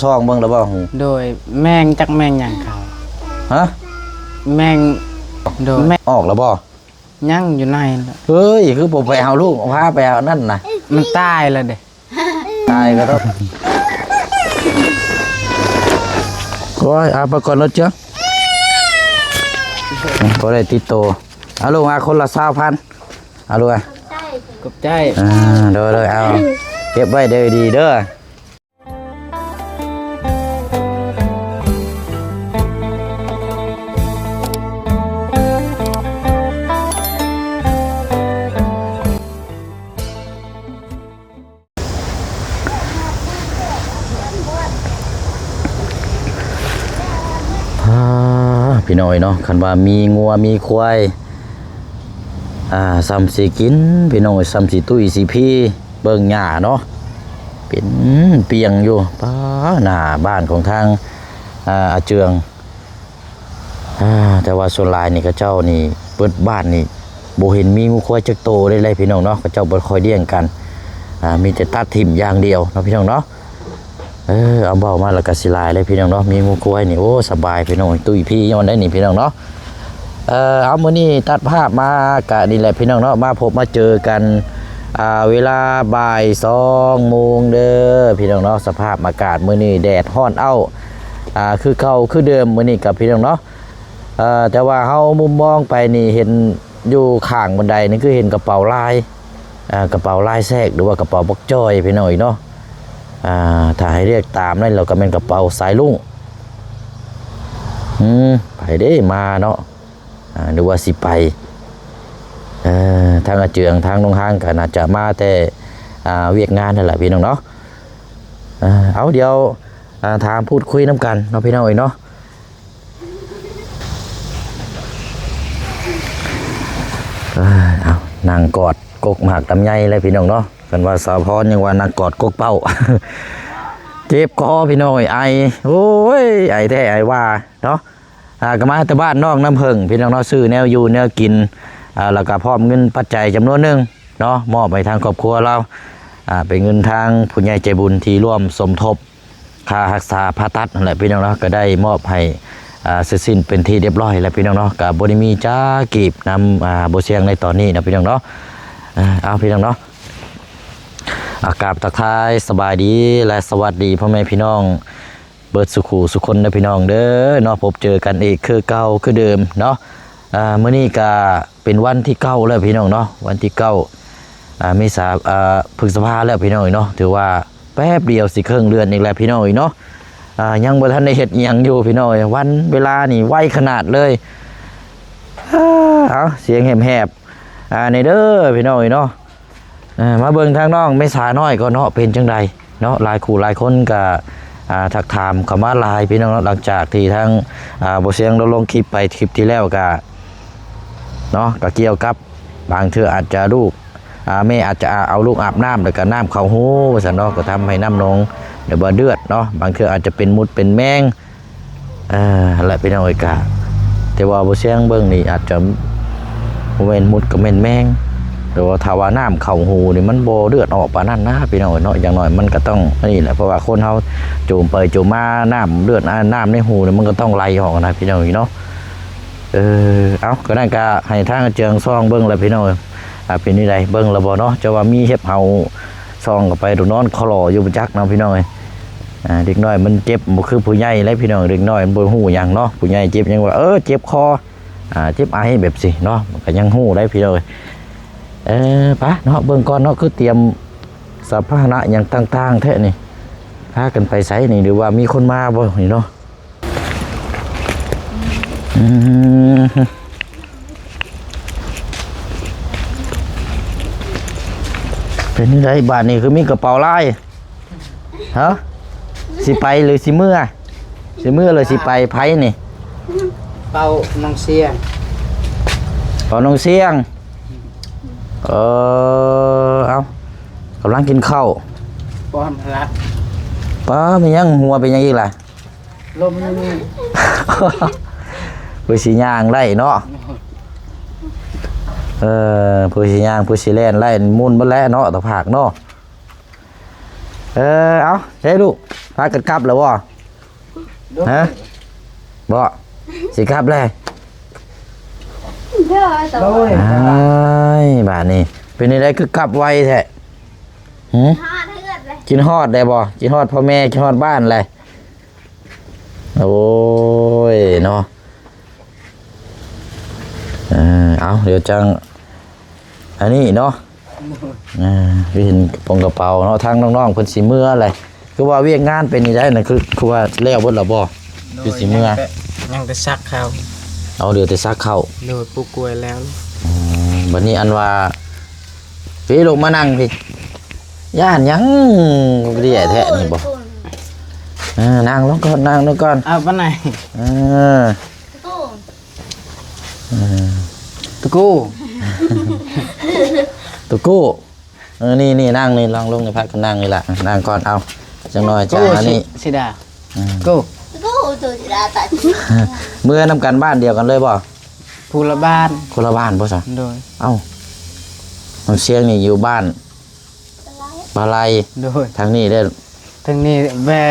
ຊອງເບິ່ງແລ້ວບໍ່ຫູ? ໂດຍ ແມ່ງ ຈັກແມ່ງຫຍັງເຂົາ? ຮະ? ແມ່ງ ໂດຍ ແມ່ງ ອອກແລ້ວບໍ່? ຍັງຢູ່ໃນ. ເຮີ້ຍ ຄືບໍ່ໄປເອົາລູກ ພາໄປເອົານັ້ນນະ? ມັນຕາຍແລ້ວເດ້. ຕາຍກໍຕ້ອງ ໂອ້ຍ ເອົາໄປກ່ອນລົດເຈົ້າ ບໍ່ໄດ້ຕິດໂຕ. ເອົາລູກມາຄົນລະຊາວພັນ ເອົາລູກມາ. ຂອບໃຈ ອ່າ ໂດຍໆ ເອົາ ເກັບໄວ້ເດີ ດີເດີ. ອ່າ ພີ່ນ້ອງເອີຍເນາະ ຄັນວ່າມີງົວມີຄວາຍ ອ່າ ສ່ຳຊິກິນ ພີ່ນ້ອງເອີຍ ສ່ຳຊິຕຸ້ຍຊິພີ ເບິ່ງຫຍ້າເນາະ ເປັນປ່ຽງຢູ່. ປ້າ ໜ້າບ້ານຂອງທາງ ອ່າ ອາເຈືອງ. ອ່າ ແຕ່ວ່າສ່ວນຫຼາຍນີ້ ເຂົາເຈົ້ານີ້ ເບິດບ້ານນີ້ ບໍ່ເຫັນມີງົວຄວາຍຈັກໂຕເລີຍ ພີ່ນ້ອງເນາະ ເຂົາເຈົ້າບໍ່ຄ່ອຍລ້ຽງກັນ ອ່າ ມີແຕ່ຕັດຖິ້ມຢ່າງດຽວເນາະ ພີ່ນ້ອງເນາະ. ເອີ ເອົາ ເວົ້າມາແລ້ວກໍຊິຫຼາຍເລີຍ ພີ່ນ້ອງເນາະ ມີງົວຄວາຍນີ້ ໂອ້ ສະບາຍ ພີ່ນ້ອງ ຕຸ້ຍພີຍ້ອນໄດ້ນີ້ ພີ່ນ້ອງເນາະ. ເອີ ເອົາ ມື້ນີ້ຕັດພາບມາກະນີ້ແຫຼະ ພີ່ນ້ອງເນາະ ມາພົບມາເຈີກັນ ອ່າ ເວລາບ່າຍສອງໂມງເດີ ພີ່ນ້ອງເນາະ. ສະພາບອາກາດມື້ນີ້ແດດຮ້ອນເອົ້າ ອ່າ ຄືເກົ່າຄືເດີມມື້ນີ້ກັບ ພີ່ນ້ອງເນາະ. ເອີ ແຕ່ວ່າເຮົາມຸມມອງໄປນີ້ເຫັນຢູ່ຂ້າງບັນໄດນີ້ ຄືເຫັນກະເປົາລາຍ ອ່າ ກະເປົາລາຍແຊກ ຫຼືວ່າກະເປົາບັກຈ້ອຍ ພີ່ນ້ອງເອີຍເນາະ. ອ່າ ຖ້າໃຫ້ລຽກຕາມນັ້ນແລ້ວກໍແມ່ນກະເປົາສາຍລຸ້ງ. ອືມ ໃຜເດ້ມາເນາະ ອ່າ ຫຼືວ່າຊິໄປ? ເອີ ທາງອາເຈືອງ ທາງນ້ອງຮາງກໍໜ້າຈະມາແຕ່ ອ່າ ວຽກງານນັ້ນແຫຼະ ພີ່ນ້ອງເນາະ. ເອີ ເອົາ ດຽວ ອ່າ ຖາມພູດຄຸຍນຳກັນເນາະ ພີ່ນ້ອງເອີຍເນາະ. ເອີ ເອົາ ນັ່ງກອດກົກໝາກລຳໄຍແຫຼະ ພີ່ນ້ອງເນາະ. ຄັນວ່າສາວພອນຍັງວ່ານັ່ງກອດກົກເປົ້າ ເຈັບຄໍ ພີ່ນ້ອງເອີຍ ໄອ ໂອ້ຍ ໄອແທ້ໄອວ່າເນາະ. ອ່າ ກໍມາແຕ່ບ້ານນ້ອງນ້ຳເຜິ້ງ ພີ່ນ້ອງເນາະ ຊື້ແນວຢູ່ແນວກິນ ອ່າ ແລ້ວກໍພ້ອມເງິນປັດໄຈຈຳນວນໜຶ່ງເນາະ ມອບໃຫ້ທາງຄອບຄົວລາວ ອ່າ ເປັນເງິນທາງຜູ້ໃຫຍ່ໃຈບຸນທີ່ຮ່ວມສົມທົບ ຄ່າຮັກສາຜ່າຕັດນັ້ນແຫຼະ ພີ່ນ້ອງເນາະ. ກໍໄດ້ມອບໃຫ້ ອ່າ ເສັດສິ້ນເປັນທີ່ຮຽບຮ້ອຍແລ້ວ ພີ່ນ້ອງເນາະ. ກໍບໍ່ໄດ້ມີຈັກກີບນຳ ອ່າ ບໍ່ສຽງໃນຕອນນີ້ເນາະ ພີ່ນ້ອງເນາະ. ເອົາ ພີ່ນ້ອງເນາະ ອາ ກາບທັກທາຍສະບາຍດີ ແລະ ສະຫວັດດີພໍ່ແມ່ພີ່ນ້ອງເບິດສູ່ຄູ່ສູ່ຄົນເດີ ພີ່ນ້ອງເດີເນາະ. ພົບເຈີກັນອີກຄືເກົ່າຄືເດີມເນາະ. ອ່າ ມື້ນີ້ກະເປັນວັນທີເກົ້າແລ້ວ ພີ່ນ້ອງເນາະ ວັນທີເກົ້າ ອ່າ ເມສາ ອ່າ ພຶດສະພາແລ້ວ ພີ່ນ້ອງເອີຍເນາະ. ຖືວ່າ ແປັບດຽວຊິເຄິ່ງເດືອນອີກແລ້ວ ພີ່ນ້ອງເອີຍເນາະ. ອ່າ ຍັງບໍ່ທັນໄດ້ເຮັດອີ່ຫຍັງຢູ່ ພີ່ນ້ອງເອີຍ ວັນເວລານີ້ໄວຂະໜາດເລີຍ. ເອົາ ສຽງແຫບໆ ອ່າ ນີ້ເດີ ພີ່ນ້ອງເອີຍເນາະ. ເອີ ມາເບິ່ງທາງນ້ອງເມສານ້ອຍກ່ອນເນາະ ເປັນຈັ່ງໃດເນາະ. ຫຼາຍຄູ່ຫຼາຍຄົນກະ ອ່າ ທັກຖາມເຂົ້າມາຫຼາຍ ພີ່ນ້ອງເນາະ. ຫຼັງຈາກທີ່ທາງ ອ່າ ບໍ່ສຽງລາວລົງຄລິບໄປ ຄລິບທີ່ແລ້ວກະເນາະ ກະກ່ຽວກັບ ບາງເທື່ອອາດຈະລູກ ອ່າ ແມ່ອາດຈະເອົາລູກອາບນ້ຳ ແລ້ວກໍນ້ຳເຂົ້າຮູວ່າຊັ້ນເນາະ ກໍທຳໃຫ້ນ້ຳໜອງ ຫຼືວ່າເລືອດເນາະ ບາງເທື່ອອາດຈະເປັນມຸດເປັນແມງ ເອີ ຫັ້ນແຫຼະ ພີ່ນ້ອງເອີຍ. ກະ ແຕ່ວ່າບໍ່ສຽງເບິ່ງນີ້ອາດຈະບໍ່ແມ່ນມຸດ ກໍແມ່ນແມງ ແຕ່ວ່າຖ້າວ່ານ້ຳເຂົ້າຮູນີ້ ມັນບໍ່ເລືອດອອກປານນັ້ນນະ ພີ່ນ້ອງເອີຍເນາະ. ຢ່າງໜ້ອຍມັນກໍຕ້ອງອັນນີ້ແຫຼະ ເພາະວ່າຄົນເຮົາຈູມໄປຈູມມາ ນ້ຳເລືອດ ນ້ຳໃນຮູນີ້ ມັນກໍຕ້ອງໄຫຼອອກນະ ພີ່ນ້ອງເອີຍເນາະ. ເອີ ເອົ້າ ກໍນັ້ນກໍໃຫ້ທາງອາເຈືອງສ່ອງເບິ່ງແຫຼະ ພີ່ນ້ອງເອີຍ. ອ່າ ເປັນຈັ່ງໃດ ເບິ່ງແລ້ວບໍ່ເນາະ? ຈະວ່າມີເຫັບເຫົ່າສ່ອງເຂົ້າໄປ ໂດນນອນຄໍຫຼໍຢູ່ບໍ່ຈັກເນາະ ພີ່ນ້ອງເອີຍ. ອ່າ ເດັກນ້ອຍມັນເຈັບບໍ່ຄືຜູ້ໃຫຍ່ແຫຼະ ພີ່ນ້ອງ. ເດັກນ້ອຍມັນບໍ່ຮູ້ຫຍັງເນາະ ຜູ້ໃຫຍ່ເຈັບຍັງວ່າ ເອີ ເຈັບຄໍ ອ່າ ເຈັບໄອແບບຊີ້ເນາະ ມັນກໍຍັງຮູ້ໄດ໋ ພີ່ນ້ອງເອີຍ. ເອີ ໄປເນາະ ເບິ່ງກ່ອນເນາະ ຄືຕຽມສາພາຫະນະຫຍັງຕ່າງໆແທ້ນີ້. ພາກັນໄປໃສນີ້ ຫຼືວ່າມີຄົນມາບໍ່ນີ້ເນາະ? ອືມ ເປັນຈັ່ງໃດບາດນີ້ ຄືມີກະເປົາຫຼາຍ? ຮະ? ຊິໄປຫຼືຊິເມືອ? ຊິເມືອຫຼືຊິໄປ? ໃຜນີ້? ເປົານ້ອງຊຽງ. ເປົານ້ອງຊຽງ. ເອີ ເອົ້າ ກຳລັງກິນເຂົ້າ. ປ້ອມລະ. ປ້າ ແມ່ນຫຍັງ? ຫົວເປັນຫຍັງອີກລະ? ລົມນີ້ ຜູ້ຊິຍ່າງໄດ້ເນາະ. ເອີ ຜູ້ຊິຍ່າງ ຜູ້ຊິແລ່ນໄດ້ ໝຸ່ນເບິດແລ້ວເນາະ ຕະພາກເນາະ. ເອີ ເອົາ ໃຊ້ລູກ ພາກັນກັບແລ້ວບໍ່? ຮະ? ບໍ່? ຊິກັບແລ້ວ? ໂດຍ ໂດຍ ອ້າຍ ບາດນີ້ເປັນຈັ່ງໃດຄືກັບໄວແທ້? ຫື? ຄິດຮອດເຮືອນແຫຼະ ຄິດຮອດໄດ້ບໍ່? ຄິດຮອດພໍ່ແມ່ ຄິດຮອດບ້ານແຫຼະ? ໂອ້ຍເນາະ ເອີ ເອົາ ດຽວຈັ່ງອັນນີ້ເນາະ ໂດຍ ອ່າ ເຫັນກະໂປງກະເປົາເນາະ ທາງນ້ອງໆເພິ່ນຊິເມືອແຫຼະ ຄືວ່າວຽກງານເປັນຈັ່ງໃດນະ ຄື ຄືວ່າແລ້ວເບິດແລ້ວບໍ່? ໂດຍ ຄືຊິເມືອ ຍັງແຕ່ ຍັງແຕ່ສັກເຂົ້າ ເອົາ ເຫຼືອແຕ່ສັກເຂົ້າ ໂດຍ ປູກກ້ວຍແລ້ວ ອໍ ບັດນີ້ອັນວ່າ ພີ້ ລົງມານັ່ງພີ້ ຢ້ານຫຍັງ ເລ່ຍແທ້ນີ້ບໍ່? ເອີ ນັ່ງລົງກ່ອນ ນັ່ງລົງກ່ອນ ເອົາປານໃດ? ເອີ ເອີ ຕະກູ ຕະກູ ເອີ ນີ້ໆ ນັ່ງນີ້ ລອງລົງນີ້ ພາກັນນັ່ງນີ້ລະ ນັ່ງກ່ອນ ເອົາ ຈັກໜ້ອຍຈະອັນນີ້ ຊິດາ ອືມ ກູ ກູ ເມືອນຳກັນບ້ານດຽວກັນເລີຍບໍ່? ຜູ້ລະບ້ານ ຄົນລະບ້ານບໍ່ຊະ? ໂດຍ ເອົ້າ ນ້ອງຊຽງນີ້ຢູ່ບ້ານປາໄລ ໂດຍ ທາງນີ້ເດ້ ທາງນີ້ແວ່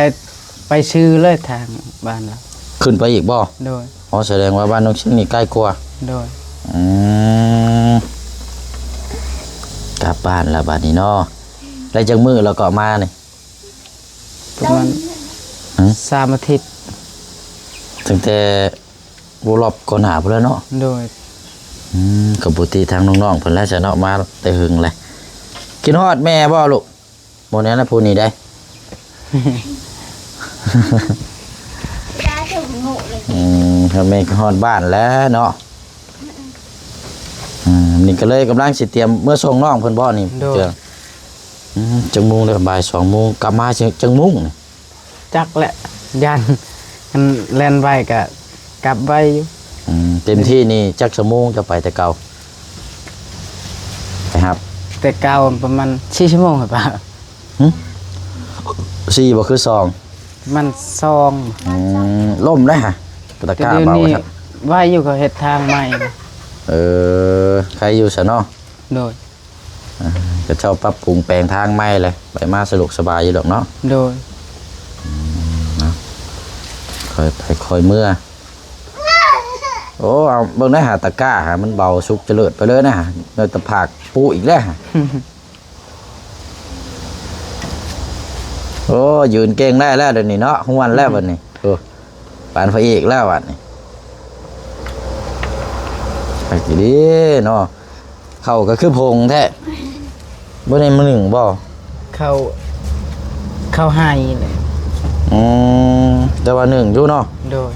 ໄປຊື່ເລີຍທາງບ້ານລາວ ຂຶ້ນໄປອີກບໍ່? ໂດຍ ອໍ ສະແດງວ່າບ້ານນ້ອງຊຽງນີ້ໃກ້ກວ່າ ໂດຍ ອືມ ກັບບ້ານລະບາດນີ້ເນາະ ໄດ້ຈັກມື້ລະເກາະມານີ້? ປະມານ ຮະ? ສາມອາທິດ ຕັ້ງແຕ່ ໂວລອບກ່ອນໜ້າພຸ້ນແຫຼະເນາະ ໂດຍ ອືມ ກະປົກກະຕິທາງນ້ອງໆເພິ່ນແຫຼະຊະເນາະ ມາແຕ່ເຫິງແຫຼະ ຄິດຮອດແມ່ບໍ່ລູກ? ບໍ່ແມ່ນລະຜູ້ນີ້ໃດ ອືມ ຖ້າແມ່ນຄິດຮອດບ້ານແຫຼະເນາະ ອືມ ນີ້ກະເລີຍກຳລັງຊິຕຽມເມືອສົ່ງນ້ອງເພິ່ນບໍ່ນີ້? ໂດຍ ອືມ ຈັກໂມງແລ້ວ? ບ່າຍສອງໂມງ ກັບມາຈັກໂມງນີ້? ຈັກແຫຼະ ຢ້ານ ຄັນແລ່ນໄວກະກັບໄວຢູ່ ອືມ ເຕັມທີ່ນີ້ຈັກຊົ່ວໂມງຈະໄປແຕ່ເກົ່າ ໄປຮັບ? ແຕ່ເກົ່າປະມານສີ່ຊົ່ວໂມງ ປະ ຫຶ? ສີ່ບໍ່ ຄືສອງ? ປະມານສອງ ອືມ ລົ້ມໄດ໋ຫະ ຕະກ້າເບົາ ແຕ່ດຽວນີ້ໄວຢູ່ ເຂົາເຮັດທາງໃໝ່ ເອີ ໄຄຢູ່ຊະເນາະ ໂດຍ ອ່າ ເຂົາເຈົ້າປັບປຸງແປງທາງໃໝ່ແຫຼະ ໄປມາສະດວກສະບາຍຢູ່ດອກເນາະ ໂດຍ ອືມ ເນາະ ຄ່ອຍໄປຄ່ອຍເມືອ ໂອ້ ເອົາເບິ່ງໄດ້ຫາ ຕະກ້າຫາ ມັນເບົາສຸກຈະເລີດໄປເລີຍນະ ໄດ້ແຕ່ພາກປູອີກແລ້ວ ໂອ້ ຢືນເກັ່ງໄດ້ແລ້ວດຽວນີ້ເນາະ ຮ້ວນແລ້ວບັດນີ້ ໂອ້ ປານພະເອກແລ້ວບັດນີ້ ຄັກອີ່ຫຼີເນາະ ເຂົ້າກະຄືຜົງແທ້ ບໍ່ໄດ້ມາໜຶ້ງບໍ່? ເຂົ້າ ເຂົ້າໄຮ່ແຫຼະ ອືມ ແຕ່ວ່າໜຶ້ງຢູ່ເນາະ ໂດຍ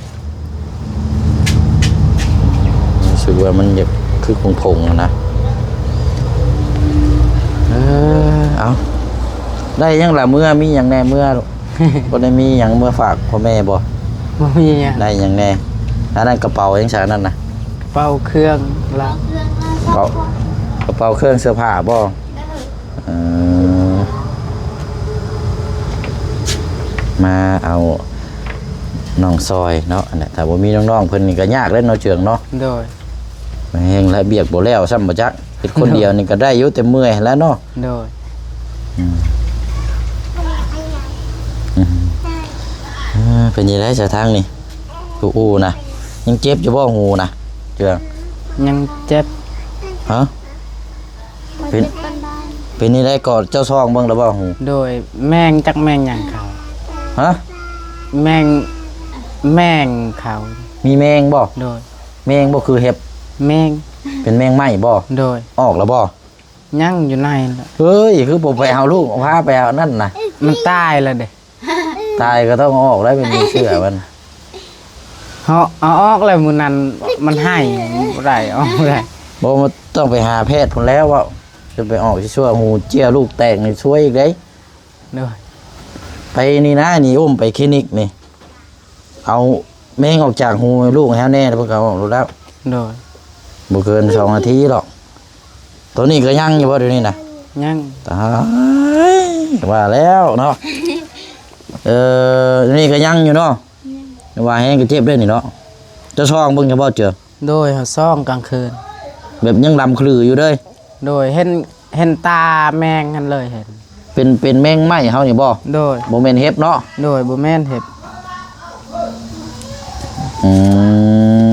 ຮູ້ສຶກວ່າມັນຢາກຄືຜົງໆຫັ້ນນະ ເອີ ເອົາ ໄດ້ຫຍັງລະເມືອ ມີຫຍັງແດ່ເມືອ? ບໍ່ໄດ້ມີຫຍັງເມືອຝາກພໍ່ແມ່ບໍ່? ບໍ່ມີຫຍັງ ໄດ້ຫຍັງແດ່? ອັນນັ້ນກະເປົາຫຍັງຊະ ອັນນັ້ນນະ? ກະເປົາເຄື່ອງລະ ເປົາ ກະເປົາເຄື່ອງເສື້ອຜ້າບໍ່? ເອີ ມາເອົານ້ອງຊ່ອຍເນາະ ອັນນີ້ ຖ້າບໍ່ມີນ້ອງໆເພິ່ນນີ້ກະຍາກເດ້ເນາະ ເຈືອງເນາະ ໂດຍ ແຮງລະວຽກບໍ່ແລ້ວຊ້ຳບໍ່ຈັກ ເຮັດຄົນດຽວນີ້ກະໄດ້ຢູ່ ແຕ່ເມື່ອຍຫັ້ນແຫຼະເນາະ ໂດຍ ອືມ ອືມ ເອີ ເປັນຈັ່ງໃດຊະທາງນີ້? ອູໆນະ ຍັງເຈັບຢູ່ບໍ່ຫູນະ? ເຈືອງ ຍັງເຈັບ ຮະ? ເປັນ ເປັນແນວໃດກໍ ເຈົ້າສ່ອງເບິ່ງແລ້ວບໍ່ຫູ? ໂດຍ ແມງ ຈັກແມງຫຍັງເຂົາ ຮະ? ແມງ ແມງເຂົາ ມີແມງບໍ່? ໂດຍ ແມງບໍ່ ຄືເຫັບ ແມງ ເປັນແມງໄມ້ບໍ່? ໂດຍ ອອກແລ້ວບໍ່? ຍັງຢູ່ໃນລະ ເຮີ້ຍ ຄືບໍ່ໄປເອົາລູກ ພາໄປເອົານັ້ນນະ ມັນຕາຍລະເດ ຕາຍກໍຕ້ອງເອົາອອກໄດ້ ເປັນເຊື້ອມັນ ເຮົາເອົາອອກແລ້ວມື້ນັ້ນມັນໄຫ້ ບໍ່ໄດ້ ເອົາອອກບໍ່ໄດ້ ບໍ່ ຕ້ອງໄປຫາແພດພຸ້ນແລ້ວ ເວົ້າ ຈະໄປອອກຊິຊົ່ວ ຫູເຈ້ຍລູກແຕກນີ້ຊວຍອີກເດ້ ໂດຍ ໄປນີ້ນະ ນີ້ ອຸ້ມໄປຄລີນິກນີ້ ເອົາແມງອອກຈາກຫູໃຫ້ລູກໃຫ້ເຮົາແດ່ ເພິ່ນກໍເອົາອອກໂລດແລ້ວ ໂດຍ ບໍ່ເກີນສອງນາທີດອກ ໂຕນີ້ກໍຍັງຢູ່ບໍ່ດຽວນີ້ນະ? ຍັງ ຕາຍ ວ່າແລ້ວເນາະ ເອີ ໂຕນີ້ກໍຍັງຢູ່ເນາະ ຍັງ ວ່າແຮງກໍເຈັບເດ້ນີ້ເນາະ ເຈົ້າສ່ອງເບິ່ງຢູ່ບໍ່ເຈືອງ? ໂດຍ ເຮົາສ່ອງກາງຄືນ ແບບຍັງດຳຂະລືຢູ່ເດີ ໂດຍ ເຫັນ ເຫັນຕາແມງຫັ້ນເລີຍ ເຫັນ ເປັ ປັນ ເປັນແມງໄມ້ເຮົານີ້ບໍ່? ໂດຍ ບໍ່ແມ່ນເຫັບເນາະ? ໂດຍ ບໍ່ແມ່ນເຫັບ. ອືມ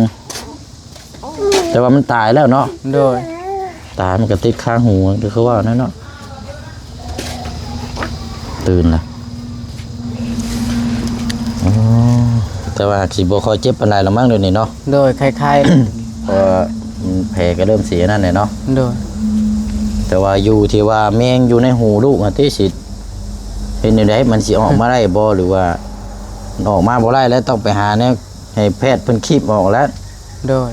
ແຕ່ວ່າມັນຕາຍແລ້ວເນາະ? ໂດຍ ຕາຍມັນກໍຕິດຄາຫູ ຄືເວົ້ານັ້ນເນາະ. ຕື່ນລະ. ອໍ ແຕ່ວ່າຊິບໍ່ຄ່ອຍເຈັບປານໃດລະມັ້ງດຽວນີ້ເນາະ? ໂດຍ ຄ້າຍໆ ເພາະວ່າແຜກໍເລີ່ມຊິອັນນັ້ນແຫຼະເນາະ? ໂດຍ ແຕ່ວ່າຢູ່ທີ່ວ່າແມງຢູ່ໃນຫູລູກຫັ້ນຕິ ຊິເຮັດແນວໃດ ມັນຊິອອກມາໄດ້ບໍ່ ຫຼືວ່າອອກມາບໍ່ໄດ້ແລ້ວ ຕ້ອງໄປຫາແນວໃຫ້ແພດເພິ່ນຄີບອອກແລ້ວ? ໂດຍ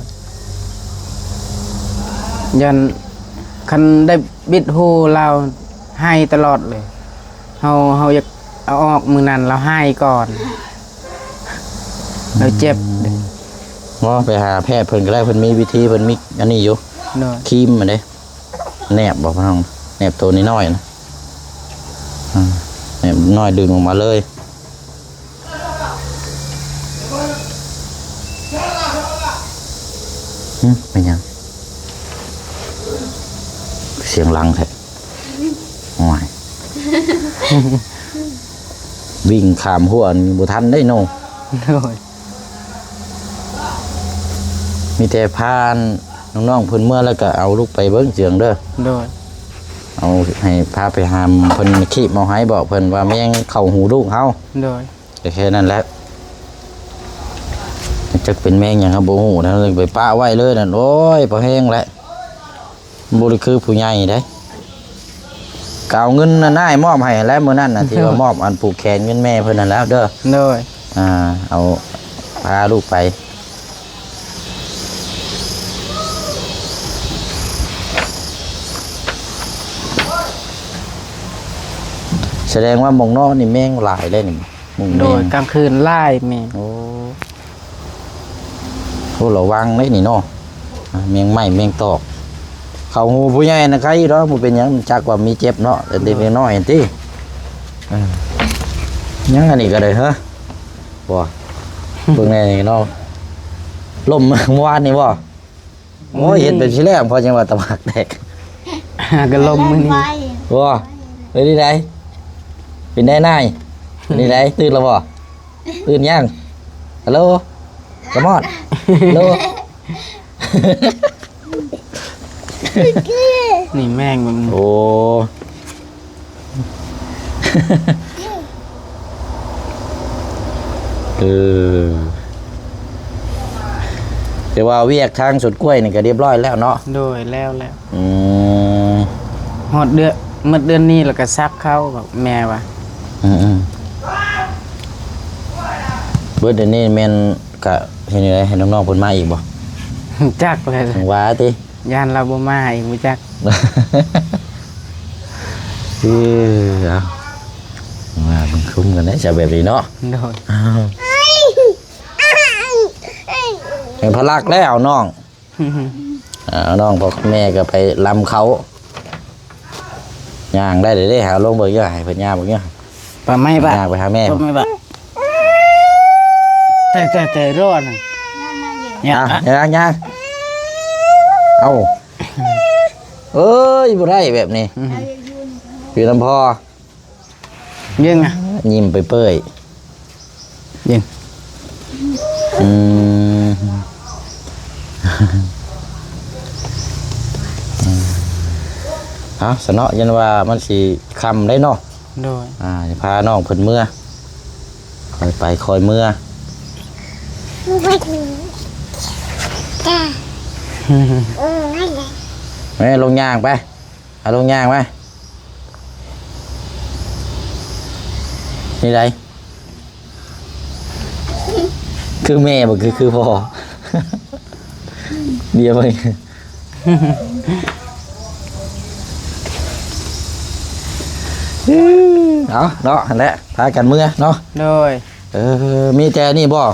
ຢ້ານ ຄັນໄດ້ບິດຫູລາວໄຫ້ຕະຫຼອດເລີຍ. ເຮົາ ເຮົາຢາກເອົາອອກມື້ນັ້ນລາວໄຫ້ກ່ອນ ລາວເຈັບ. ອືມ ບໍ່ ໄປຫາແພດເພິ່ນກໍໄດ້ ເພິ່ນມີວິທີ ເພິ່ນມີອັນນີ້ຢູ່. ໂດຍ ຄຣີມຫັ້ນເດ້ ແນບບໍ່ ພີ່ນ້ອງ ແນບໂຕນ້ອຍໆນະ. ອືມ ແນບນ້ອຍດຶງອອກມາເລີຍ. ຫຶ ແມ່ນຫຍັງ ສຽງດັງແທ້? ໂອ້ຍ ວິ່ງຂ້າມຮົ້ວນີ້ບໍ່ທັນໄດ໋ເນາະ. ໂດຍ ມີແຕ່ພານ້ອງໆເພິ່ນເມືອແລ້ວກໍເອົາລູກໄປເບິ່ງເຈື່ອງເດີ. ໂດຍ ເອົາໃຫ້ພາໄປຫາເພິ່ນຄີບເອົາໃຫ້ ບອກເພິ່ນວ່າແມງເຂົ້າຫູລູກເຮົາ. ໂດຍ ກໍແຄ່ນັ້ນແຫຼະ ຈັກເປັນແມງຫຍັງເຮົາບໍ່ຮູ້ນະ ໄປປະໄວ້ເລີຍນັ້ນ. ໂອ້ຍ ພໍແຮງແຫຼະ ບໍ່ໄດ້ຄືຜູ້ໃຫຍ່ເດ້. ກໍເອົາເງິນນະ ອ້າຍມອບໃຫ້ແລ້ວມື້ນັ້ນນະ ທີ່ວ່າມອບອັນຜູກແຂນເງິນແມ່ເພິ່ນນັ້ນແລ້ວເດີ. ໂດຍ ອ່າ ເອົາພາລູກໄປ. ສະແດງວ່າໝ່ອງນອນນີ້ແມງຫຼາຍເດ້ນີ້. ໂດຍ ກາງຄືນຫຼາຍແມ່. ໂອ້ ໂອ້ ລະວັງເດ້ນີ້ເນາະ ອ່າ ແມງໄມ້ ແມງຕອກ ເຂົ້າຫູຜູ້ໃຫຍ່ນະໄຄຢູ່ດອກ ບໍ່ເປັນຫຍັງ ຈັກວ່າມີເຈັບເນາະ ແຕ່ເດັກນ້ອຍຫັ້ນຕິ. ເອີ ຫຍັງອັນນີ້ກໍໄດ້ ເຮີ ບໍ່ ເບິ່ງແດ່ນີ້ເນາະ ລົມມື້ວານນີ້ບໍ່? ໂອ້ຍ ເຮັດແບບຊີ້ແລ້ວ ພໍຈັ່ງວ່າຕະໝາກແຕກ ຫາກະລົມມື້ນີ້. ບໍ່ ເປັນຈັ່ງໃດ ເປັນໃດນາຍ ເປັນຈັ່ງໃດ ຕື່ນແລ້ວບໍ່? ຕື່ນຍັງ? ຮັລໂຫຼ ສະມອດ ຮັລໂຫຼ. ນີ້ແມງມັນ ໂອ້ ເອີ ແຕ່ວ່າວຽກທາງສວນກ້ວຍນີ້ກໍຮຽບຮ້ອຍແລ້ວເນາະ? ໂດຍ ແລ້ວແລ້ວ. ອືມ ຮອດເດືອນ ໝົດເດືອນນີ້ແລ້ວກໍສັກເຂົ້າ ແມ່ວ່າ. ອືມໆ ເບິດເດືອນນີ້ແມ່ນກະເຮັດແນວໃດ ໃຫ້ນ້ອງໆເພິ່ນມາອີກບໍ່? ຈັກແຫຼະ ວ່າຕິ ຢ້ານລາວບໍ່ມາອີກ ບໍ່ຈັກ. ເອີ ເອົາ ມາເບິ່ງຄຸ້ມກັນໄດ໋ ຈະແບບນີ້ເນາະ. ໂດຍ ເອົາ ໃຫ້ພະລັກແລ້ວນ້ອງ ເອົາ ນ້ອງພໍ່ກັບແມ່ກໍໄປລຳເຂົ້າ ຍ່າງໄດ້ເດ້ ຫາລົງເບິ່ງຢູ່ ໃຫ້ເພິ່ນຍ່າງເບິ່ງຢູ່. ປະໄມ້ບະ ຍ່າງໄປຫາແມ່ ປະໄມ້ບະ ແຕ່ ແຕ່ ແຕ່ ຮ້ອນ ຍ່າງ ຍ່າງ ຍ່າງ ເອົ້າ ເອີຍ ບໍ່ໄດ້ແບບນີ້ ອືມ ຢູ່ນຳພໍ່ ຍິງ ຍິ້ມເປີຍໆ ຍິງ ອືມ ເອົາຊະເນາະ ຢ້ານວ່າມັນຊິຄ່ຳໄດ໋ເນາະ. ໂດຍ ອ່າ ພານ້ອງເພິ່ນເມືອ ຄ່ອຍໄປຄ່ອຍເມືອ ແມ່ ລົງຍ່າງໄປ ເອົາລົງຍ່າງໄປ ນີ້ໃດ ຄືແມ່ບໍ່ ຄື ຄືພໍ່ ດຽວໄປ ເອົາເນາະ ຫັ້ນແຫຼະ ພາກັນເມືອເນາະ. ໂດຍ ເອີ ມີແຕ່ນີ້ບໍ່?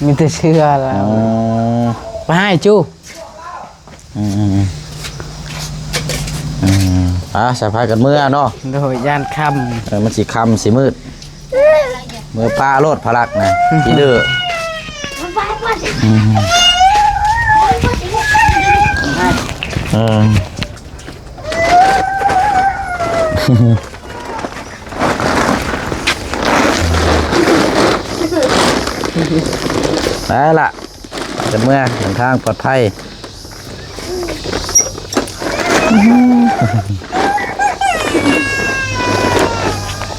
ມີແຕ່ເສື້ອແລ້ວ ອໍ ໄປໃຫ້ຈູ ອືມໆໆ ອືມ ໄປ ສະພາກັນເມືອເນາະ. ໂດຍ ຢ້ານຄ່ຳ ເອີ ມັນຊິຄ່ຳຊິມືດ ເມືອປ່າໂລດພະລັກນະ ຂີ້ດື້ ອືມ ເອີ. ໄປລະ ຈະເມືອ ເດີນທາງປອດໄພ.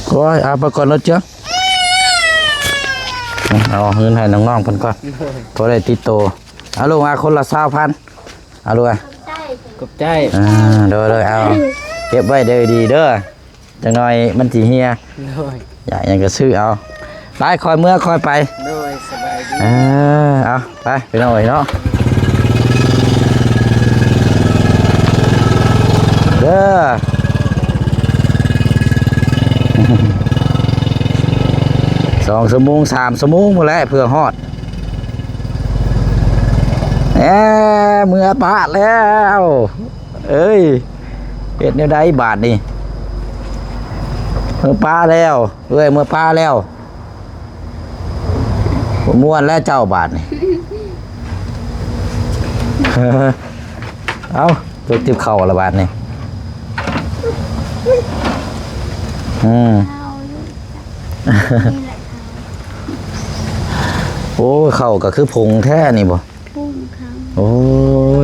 ໂອ້ຍ ເອົາໄປກ່ອນລົດເຈ້ຍ ເອົາເງິນໃຫ້ນ້ອງໆເພິ່ນກ່ອນ ໂດຍ ພໍໄດ້ຕິດໂຕ. ເອົາລູກ ເອົາຄົນລະຊາວພັນ ເອົາລູກ ຂອບໃຈ ຂອບໃຈ. ອ່າ ໂດຍໆ ເອົາ ເກັບໄວ້ເດີ ດີເດີ ຈັກໜ່ອຍມັນຊິເຫ່ຍ ໂດຍ ຢາກຫຍັງກໍຊື້ເອົາ. ໄປ ຄ່ອຍເມືອຄ່ອຍໄປ ໂດຍ ສະບາຍດີ. ເອີ ເອົາ ໄປພີ່ນ້ອງເອີຍເນາະ ເດີ ສອງຊົ່ວໂມງ ສາມຊົ່ວໂມງພຸ້ນແຫຼະ ເພື່ອຮອດ. ແອ ເມືອປະແລ້ວ ເອີຍ ເຮັດແນວໃດບາດນີ້? ເມືອປະແລ້ວ ເອື້ອຍເມືອປະແລ້ວ ມ່ວນແລ້ວເຈົ້າບາດນີ້. ເອົ້າ ຈົກຕິບເຂົ້າລະບາດນີ້. ອືມ ໂອ້ຍ ເຂົ້າກໍຄືຜົງແທ້ນີ້ບໍ່? ໂອ້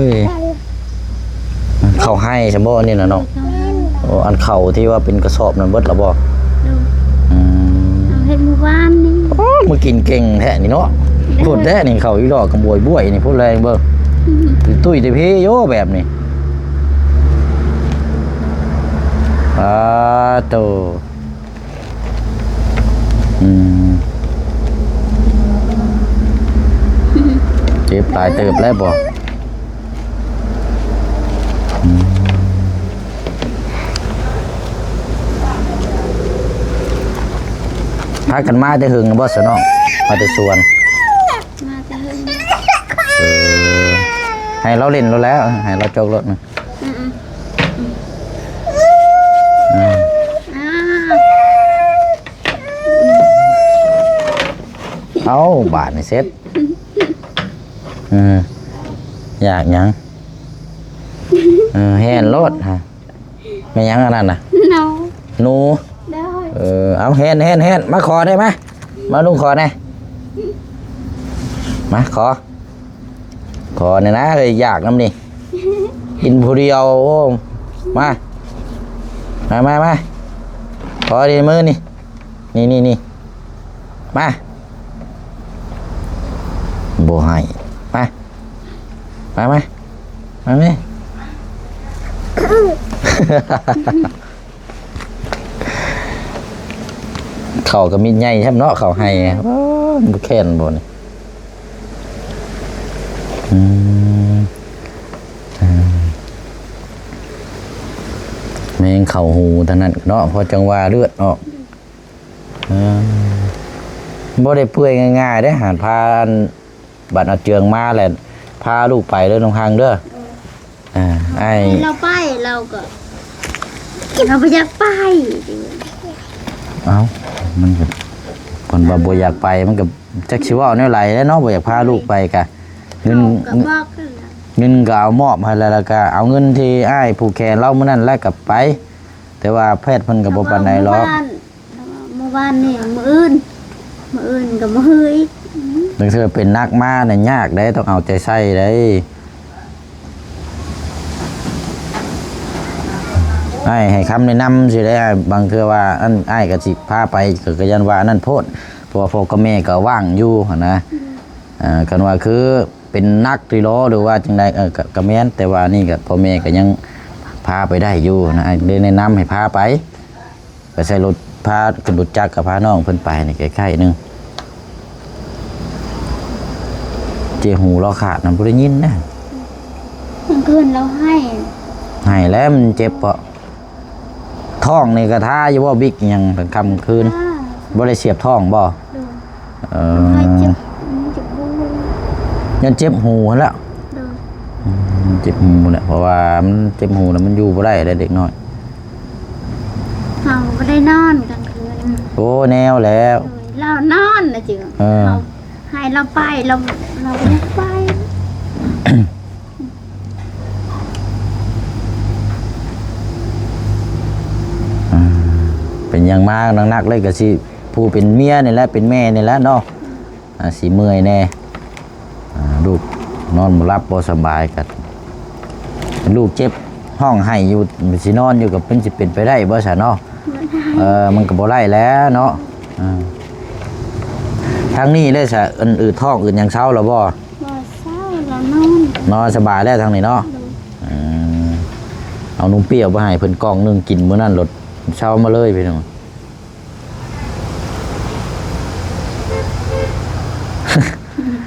ຍ ເຂົ້າໄຮ່ຊັ້ນບໍ່ອັນນີ້ນະເນາະ? ໂອ້ ອັນເຂົ້າທີ່ວ່າເປັນກະສອບນັ້ນເບິດລະບໍ່? ອືມ ເຮົາເຮັດມື້ວານນີ້. ໂອ້ ມາກິນເກັ່ງແທ້ນີ້ເນາະ. ໂພດແທ້ນີ້ ເຂົ້າອີ່ຫຼໍ່ກະບວຍໆນີ້ ໂພດແລງເບິ່ງ ຕຸ້ຍແຕ່ພີໂຍແບບນີ້. ອາໂຕ ອືມ ເຈັບຫຼາຍເຕີບແລ້ວບໍ່? ອືມ ພາກັນມາແຕ່ເຫິງແລ້ວບໍ່ຊະນ້ອງ? ມາແຕ່ສວນ ມາແຕ່ເຫິງ. ເອີ ໃຫ້ລາວຫຼິ້ນໂລດແລ້ວ ໃຫ້ລາວຈົກໂລດ. ອືມ ອືມ ອືມ ອ້າວ ເອົ້າ ບາດນີ້ເສັດ. ເອີ ຢາກຫຍັງ? ເອີ ແລ່ນໂລດຫະ. ແມ່ນຫຍັງອັນນັ້ນນະ? ໜູ ໜູ. ໂດຍ ເອີ ເອົາ ແລ່ນ ແລ່ນ ແລ່ນ ມາຂໍແດ່ ມາ ມາລຸງຂໍແດ່ ມາ ຂໍ ຂໍແດ່ນະເອີຍ ຢາກນຳນີ້ ກິນຜູ້ດຽວ. ໂອ້ ມາ ມາ ມາ ມາ ຂໍດີມືນີ້ ນີ້ ນີ້ ນີ້ ມາ ບໍ່ໃຫ້ ມາ ມາ ມາ ມາແມ່. ເຂົ້າກໍມິດໃຫຍ່ຊ້ຳເນາະ ເຂົ້າໄຮ່. ໂອ້ ບໍ່ແຄ້ນບໍ່ນີ້? ອືມ ອືມ ແມ່ງເຂົ້າຫູທາງນັ້ນເນາະ ເພາະຈັ່ງວ່າເລືອດອອກ. ອືມ ບໍ່ໄດ້ເປື່ອຍງ່າຍໆເດ້ ຫານພາ ບັດເອົາເຈືອງມາແລ້ວ ພາລູກໄປເດີນ້ອງຮັງເດີ. ເອີ ອ້າຍ ໃຫ້ລາວໄປ ລາວກໍ ລາວບໍ່ຢາກໄປ. ເອົ້າ ມັນກໍ ເພິ່ນວ່າບໍ່ຢາກໄປ ມັນກໍຈັກຊິເວົ້າແນວໃດແຫຼະເນາະ ບໍ່ຢາກພາລູກໄປກະ ເງິນ ເຮົາກໍບອກ ເງິນກໍເອົາມອບໃຫ້ແລ້ວ ແລ້ວກໍເອົາເງິນທີ່ອ້າຍຜູກແຂນລາວມື້ນັ້ນແລ້ວກໍໄປ ແຕ່ວ່າແພດເພິ່ນກໍບໍ່ປານໃດຫຼອກ. ເມື່ອວານນີ້ ມື້ອື່ນ ມື້ອື່ນກໍມາຮືອີກ. ອືມ ບາງເທື່ອເປັນໜັກມານີ້ຍາກເດ້ ຕ້ອງເອົາໃຈໃສ່ເດ້. ອ້າຍໃຫ້ຄຳແນະນຳຊີ້ເດ້ ບາງເທື່ອວ່າອັນ ອ້າຍກໍຊິພາໄປ ກໍ ກໍຢ້ານວ່າອັນນັ້ນໂພດ ເພາະວ່າພໍ່ກັບແມ່ກໍວ່າງຢູ່ຫັ້ນນະ. ອືມ ເອີ ຄັນວ່າຄືເປັນໜັກຕິຫຼໍ ຫຼືວ່າຈັ່ງໃດ ເອີ ກໍ ກໍແມ່ນ ແຕ່ວ່ານີ້ກໍພໍ່ແມ່ກໍຍັງພາໄປໄດ້ຢູ່ນະ ອ້າຍເລີຍແນະນຳໃຫ້ພາໄປ. ໄປໃສ່ລົດ ພາຂຶ້ນລົດຈັກກັບພານ້ອງເພິ່ນໄປນີ້ໃກ້ໆໜຶ່ງ. ເຈັບຫູລາວຂາດນຳ ບໍ່ໄດ້ຍິນນະ. ກາງຄືນລາວໄຫ້ ໄຫ້ແລ້ວມັນເຈັບເພາະ ທ້ອງນີ້ກະທາຢູ່ບໍ່ ບິກຫຍັງກາງຄ່ຳກາງຄືນ? ທາ. ບໍ່ໄດ້ສຽບທ້ອງບໍ່? ໂດຍ. ເອີ ເຈັບ ເຈັບຫູ ຍ້ອນເຈັບຫູຫັ້ນແຫຼະ. ໂດຍ. ອືມ ເຈັບຫູແຫຼະ ເພາະວ່າມັນເຈັບຫູແລ້ວມັນຢູ່ບໍ່ໄດ້ເດ້ເດັກນ້ອຍ. ເຮົາບໍ່ໄດ້ນອນກາງຄືນ. ໂອ້ ແນວແລ້ວ. ໂດຍ ລາວນອນນະຈິ. ເອີ ເຮົາໃຫ້ລາວໄປ ລາວ ລາວບໍ່ໄປ. ອືມ ຫຍັງມາໜັກໆເລີຍກໍຊິຜູ້ເປັນເມຍນີ້ແຫຼະ ເປັນແມ່ນີ້ແຫຼະເນາະ ອ່າ ຊິເມື່ອຍແດ່ ອ່າ ລູກນອນບໍ່ຫຼັບບໍ່ສະບາຍ ກໍລູກເຈັບຮ້ອງໄຫ້ຢູ່ ຊິນອນຢູ່ ກໍເປັນ ຊິເປັນໄປໄດ້ບໍ່ຊະເນາະ? ບໍ່ໄດ້ ເອີ ມັນກໍບໍ່ໄດ້ແຫຼະເນາະ ອ່າ ທາງນີ້ເດ້ຊະ ອັນ ອືດທ້ອງອືດຫຍັງເຊົາແລ້ວບໍ່? ບໍ່ເຊົາ ລາວນອນ ນອນສະບາຍແລ້ວທາງນີ້ເນາະ ໂດຍ ອືມ ເອົານົມເປຍໄປໃຫ້ເພິ່ນກ່ອງໜຶ່ງກິນມື້ນັ້ນໂລດ ເຊົາມາເລີຍພີ່ນ້ອງ.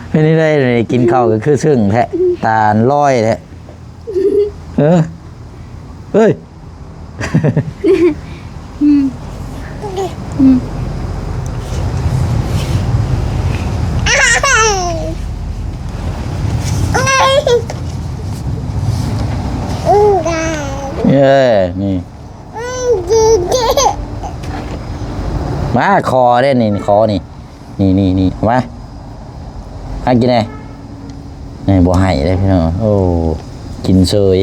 ເປັນຈັ່ງໃດນີ້ ກິນເຂົ້າກໍຄືຊຶ້ງແທ້ ຕາລອຍແທ້ ເອີ ເອີຍ ອືມ ອືມ ເອີ ນີ້ ມາຂໍເດ້ນີ້ ຂໍນີ້ ນີ້ໆໆ ເອົາມາ ມາກິນແດ່ ນີ້ບໍ່ໃຫ້ເດ້ພີ່ນ້ອງ ໂອ້ ກິນເຊີຍ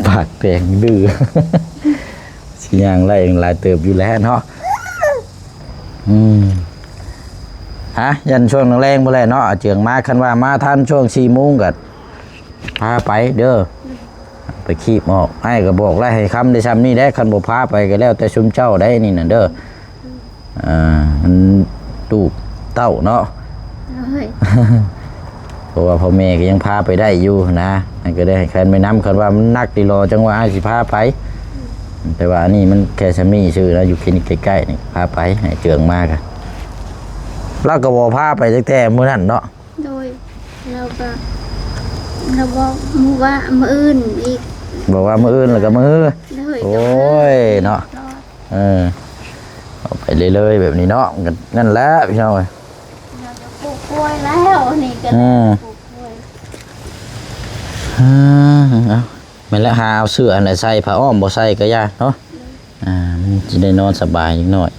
ປາກແດງດື້ ຊິຍ່າງໄລ່ຫຼາຍເຕີບຢູ່ແຫຼະເນາະ ອືມ ຮະ ຢ້ານຊ່ວງແລງໆ ພຸ້ນແຫຼະເນາະ ອາເຈືອງມາ ຄັນວ່າມາທັນຊ່ວງສີ່ໂມງກໍພາໄປເດີ ໄປຄີບອອກ ອ້າຍກໍບອກແລ້ວ ໃຫ້ຄຳໄດ້ຊ່ຳນີ້ແຫຼະ ຄັນບໍ່ພາໄປກໍແລ້ວແຕ່ຊຸມເຈົ້າໄດ໋ນີ້ນະເດີ ອ່າ ມັນລູກເຕົ້າເນາະ ໂດຍ ເພາະວ່າພໍ່ແມ່ກໍຍັງພາໄປໄດ້ຢູ່ນະ ມັນກໍໄດ້ໃຫ້ແຄນໄປນຳ ຄັນວ່າມັນໜັກຕິລໍ ຈັ່ງວ່າອ້າຍຊິພາໄປ ແຕ່ວ່າອັນນີ້ມັນແຄ່ຊ່ຳນີ້ຊື່ນະ ຢູ່ຄລີນິກໃກ້ໆ ນີ້ ພາໄປ ໃຫ້ເຈືອງມາກະ ລາວກໍບໍ່ພາໄປຕັ້ງແຕ່ມື້ນັ້ນເນາະ ໂດຍ ລາວກໍ ລາວບອກມື້ວ່າ ມື້ອື່ນອີກ ບອກວ່າມື້ອື່ນແລ້ວກໍມື້ ໂດຍ ໂອ້ຍເນາະ ເອີ ເອົາໄປເລື້ອຍໆ ແບບນີ້ເນາະ ກໍນັ້ນແຫຼະພີ່ນ້ອງເອີຍ ລາວກໍປູກກ້ວຍແລ້ວ ນີ້ກໍ ອືມ ປູກກ້ວຍ ອືມ ເອົາ ແມ່ນແຫຼະ ຫາເອົາເສື້ອອັນໃດໃສ່ ຜ້າອ້ອມບໍ່ໃສ່ກໍຢ່າເນາະ ອ່າ ມັນຊິໄດ້ນອນສະບາຍຈັກໜ້ອຍ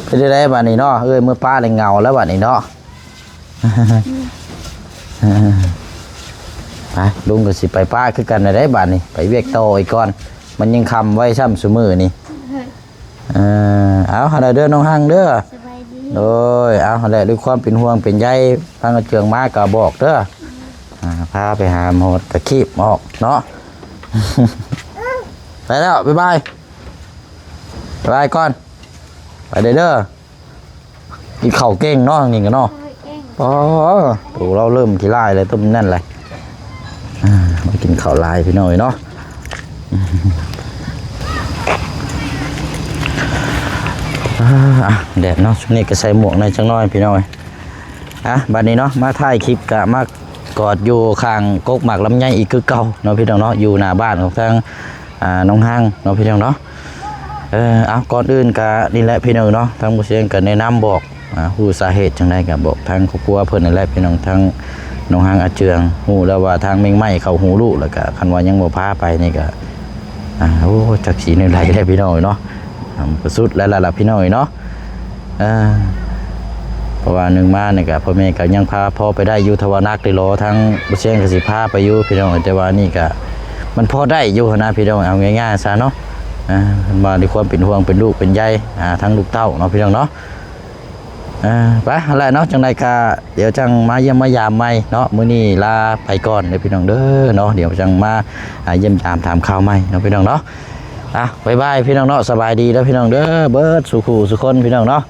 ເປັນຈັ່ງໃດບາດນີ້ເນາະ ເອີຍ ເມືອປ້າແລ້ວເຫງົາແລ້ວບາດນີ້ເນາະ ໄປ ລຸງກໍຊິໄປປະຄືກັນແລ້ວເດ້ບາດນີ້ ໄປວຽກຕໍ່ອີກກ່ອນ ມັນຍັງຄ່ຳໄວຊ້ຳຊຸມື້ນີ້ ເອີ ເອົາ ຫັ້ນແຫຼະເດີ ນ້ອງຮັງເດີ ສະບາຍດີ ໂດຍ ເອົາ ຫັ້ນແຫຼະ ດ້ວຍຄວາມເປັນຫ່ວງເປັນໃຍ ທາງອາເຈືອງມາກໍບອກເດີ ອ່າ ພາໄປຫາໝໍຕະຄີບອອກເນາະ ໄປແລ້ວ ບາຍບາຍ ບາຍບາຍກ່ອນ ໄປເດີ ເດີ ກິນເຂົ້າເກັ່ງເນາະ ນີ້ກໍເນາະ ໂອ້ຍ ເກັ່ງ ອໍ ໂຕລາວເລີ່ມຂີ້ລ້າຍແລ້ວ ຕົ້ມນັ້ນແຫຼະ ອ່າ ມາກິນເຂົ້າຫຼາຍພີ່ນ້ອງເອີຍເນາະ ອ່າ ແດດເນາະ ຊ່ວງນີ້ກໍໃສ່ໝວກໜ້ອຍຈັກໜ້ອຍພີ່ນ້ອງເອີຍ ອ່ະ ບັດນີ້ເນາະ ມາທ້າຍຄລິບກໍມາກອດຢູ່ຂ້າງກົກໝາກລຳໄຍອີກຄືເກົ່າເນາະ ພີ່ນ້ອງເນາະ ຢູ່ໜ້າບ້ານຂອງທາງ ອ່າ ນ້ອງຮັງເນາະ ພີ່ນ້ອງເນາະ ເອີ ເອົາ ກ່ອນອື່ນກະນີ້ແຫຼະພີ່ນ້ອງເນາະ ທາງບໍ່ຊຽງກະແນະນຳບອກ ອ່າ ຮູ້ສາເຫດຈັ່ງໃດກະບອກທາງຄອບຄົວເພິ່ນນັ້ນແຫຼະພີ່ນ້ອງ ທາງນ້ອງຮັງອາເຈືອງ ຮູ້ແລ້ວວ່າທາງແມງໄມ້ເຂົາຮູ້ລູກ ແລ້ວກະຄັນວ່າຍັງບໍ່ພາໄປນີ້ກະ ອ່າ ໂອ້ ຈັກຊິແນວໃດແຫຼະພີ່ນ້ອງເອີຍເນາະ ອ່າ ມັນກະສຸດແລ້ວລະພີ່ນ້ອງເອີຍເນາະ ເອີ ເພາະວ່າໜຶ່ງມານີ້ກະພໍ່ແມ່ກະຍັງພາພໍໄປໄດ້ຢູ່ ຖ້າວ່າໜັກໄດ້ລໍທາງບໍ່ຊຽງກະຊິພາໄປຢູ່ພີ່ນ້ອງ ແຕ່ວ່ານີ້ກະມັນພໍໄດ້ຢູ່ຫັ້ນນະພີ່ນ້ອງ ເອົາງ່າຍໆຊະເນາະ ອ່າ ເພິ່ນວ່າດ້ວຍຄວາມເປັນຫ່ວງເປັນລູກເປັນໃຍ ອ່າ ທາງລູກເຕົ້າເນາະພີ່ນ້ອງເນາະ ອ່າ ໄປຫັ້ນແຫຼະເນາະ ຈັ່ງໃດກະດຽວຈັ່ງມາຢ້ຽມມາຢາມໃໝ່ເນາະ ມື້ນີ້ລາໄປກ່ອນເດີພີ່ນ້ອງເດີເນາະ ດຽວຈັ່ງມາ ອ່າ ຢ້ຽມຢາມຖາມຂ່າວໃໝ່ເນາະພີ່ນ້ອງເນາະ ອ່ະ ບາຍບາຍພີ່ນ້ອງເນາະ ສະບາຍດີເດີພີ່ນ້ອງເດີ ເບິດສູ່ຄູ່ສູ່ຄົນພີ່ນ້ອງເນາະ